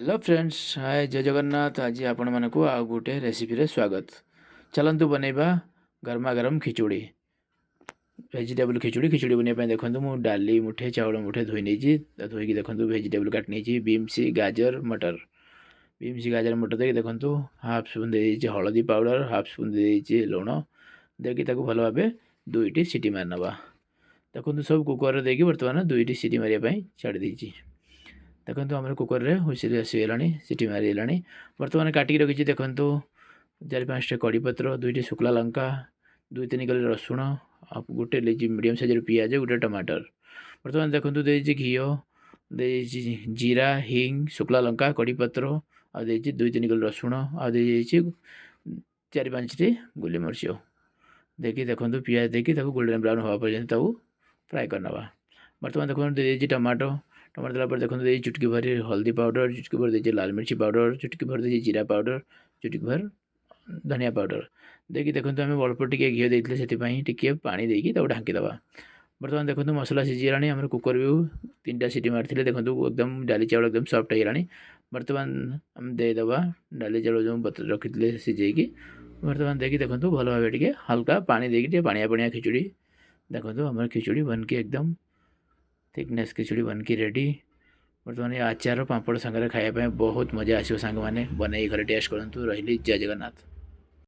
Hello friends, ହାଏ, ଜୟ ଜଗନ୍ନାଥ। ଆଜି ଆପଣମାନଙ୍କୁ ଆଉ ଗୋଟେ ରେସିପିରେ ସ୍ୱାଗତ। ଚାଲନ୍ତୁ ବନେଇବା ଗରମା ଗରମ ଖିଚୁଡ଼ି, ଭେଜିଟେବୁଲ୍ ଖିଚୁଡ଼ି। ଖିଚୁଡ଼ି ବନେଇବା ପାଇଁ ଦେଖନ୍ତୁ, ମୁଁ ଡାଲି ମୁଠେ, ଚାଉଳ ମୁଠେ ଧୋଇ ନେଇଛି। ଧୋଇକି ଦେଖନ୍ତୁ, ଭେଜିଟେବୁଲ୍ କାଟି ନେଇଛି, ବିମ୍ସ, ଗାଜର, ମଟର। ବିମ୍ସ, ଗାଜର, ମଟର ଦେଇକି ଦେଖନ୍ତୁ, ହାଫ୍ ସ୍ପୁନ୍ ଦେଇଦେଇଛି ହଳଦୀ ପାଉଡ଼ର, ହାଫ୍ ସ୍ପୁନ୍ ଦେଇଦେଇଛି ଲୁଣ। ଦେଇକି ତାକୁ ଭଲ ଭାବେ ଦୁଇଟି ସିଟି ମାରି ନେବା। ଦେଖନ୍ତୁ, ସବୁ କୁକର୍ରେ ଦେଇକି ବର୍ତ୍ତମାନ ଦୁଇଟି ସିଟି ମାରିବା ପାଇଁ ଛାଡ଼ି ଦେଇଛି। ଦେଖନ୍ତୁ, ଆମର କୁକର୍ରେ ହୁଇସିଲ୍ ଆସିଗଲାଣି, ସିଟି ମାରିଗଲାଣି। ବର୍ତ୍ତମାନ କାଟିକି ରଖିଛି ଦେଖନ୍ତୁ, ଚାରି ପାଞ୍ଚଟା କଡ଼ିପତ୍ର, ଦୁଇଟି ଶୁଖିଲା ଲଙ୍କା, ଦୁଇ ତିନି କଲି ରସୁଣ ଆଉ ଗୋଟେ ମିଡ଼ିୟମ୍ ସାଇଜ୍ର ପିଆଜ, ଗୋଟେ ଟମାଟର। ବର୍ତ୍ତମାନ ଦେଖନ୍ତୁ, ଦେଇଛି ଘିଅ, ଦେଇଛି ଜିରା, ହିଙ୍ଗ, ଶୁଖିଲା ଲଙ୍କା, କଡ଼ିପତ୍ର ଆଉ ଦେଇଛି ଦୁଇ ତିନି କଲି ରସୁଣ ଆଉ ଦେଇଯାଇଛି ଚାରି ପାଞ୍ଚଟି ଗୋଲମରିଚ। ଦେଇକି ଦେଖନ୍ତୁ, ପିଆଜ ଦେଇକି ତାକୁ ଗୋଲ୍ଡେନ୍ ବ୍ରାଉନ୍ ହେବା ପର୍ଯ୍ୟନ୍ତ ତାକୁ ଫ୍ରାଏ କରିନେବା। ବର୍ତ୍ତମାନ ଦେଖନ୍ତୁ, ଦେଇଦେଇଛି ଟମାଟୋ। ଟମାଟୋ ଦେଲା ପରେ ଦେଖନ୍ତୁ, ଦେଇଛି ଚୁଟକି ଭରି ହଳଦୀ ପାଉଡ଼ର, ଚୁଟକି ଭରି ଦେଇଛି ଲାଲ ମିର୍ଚି ପାଉଡ଼ର, ଚୁଟକି ଭରି ଦେଇଛି ଜିରା ପାଉଡ଼ର, ଚୁଟକି ଭରି ଧନିଆ ପାଉଡ଼ର। ଦେଇକି ଦେଖନ୍ତୁ, ଆମେ ଅଳ୍ପ ଟିକେ ଘିଅ ଦେଇଥିଲେ, ସେଥିପାଇଁ ଟିକିଏ ପାଣି ଦେଇକି ତାକୁ ଢାଙ୍କିଦେବା। ବର୍ତ୍ତମାନ ଦେଖନ୍ତୁ, ମସଲା ସିଝିଗଲାଣି। ଆମର କୁକର୍ ବି ତିନିଟା ସିଟି ମାରିଥିଲେ। ଦେଖନ୍ତୁ, ଏକଦମ ଡାଲି ଚାଉଳ ଏକଦମ ସଫ୍ଟ ହେଇଗଲାଣି। ବର୍ତ୍ତମାନ ଆମେ ଦେଇଦେବା ଡାଲି ଚାଉଳ ଯେଉଁ ରଖିଥିଲେ ସିଝେଇକି। ବର୍ତ୍ତମାନ ଦେଇକି ଦେଖନ୍ତୁ, ଭଲ ଭାବେ ଟିକେ ହାଲକା ପାଣି ଦେଇକି ଟିକେ ପାଣିଆ ପାଣିଆ ଖିଚୁଡ଼ି। ଦେଖନ୍ତୁ, ଆମର ଖିଚୁଡ଼ି ବନକି ଏକଦମ ଥିକନେସ୍ ଖିଚୁଡ଼ି ବନକି ରେଡ଼ି। ବର୍ତ୍ତମାନ ଏ ଆଚାର ପାମ୍ପଡ଼ ସାଙ୍ଗରେ ଖାଇବା ପାଇଁ ବହୁତ ମଜା ଆସିବ। ସାଙ୍ଗମାନେ, ବନେଇ ଘରେ ଟେଷ୍ଟ କରନ୍ତୁ। ରହିଲି, ଜୟ ଜଗନ୍ନାଥ।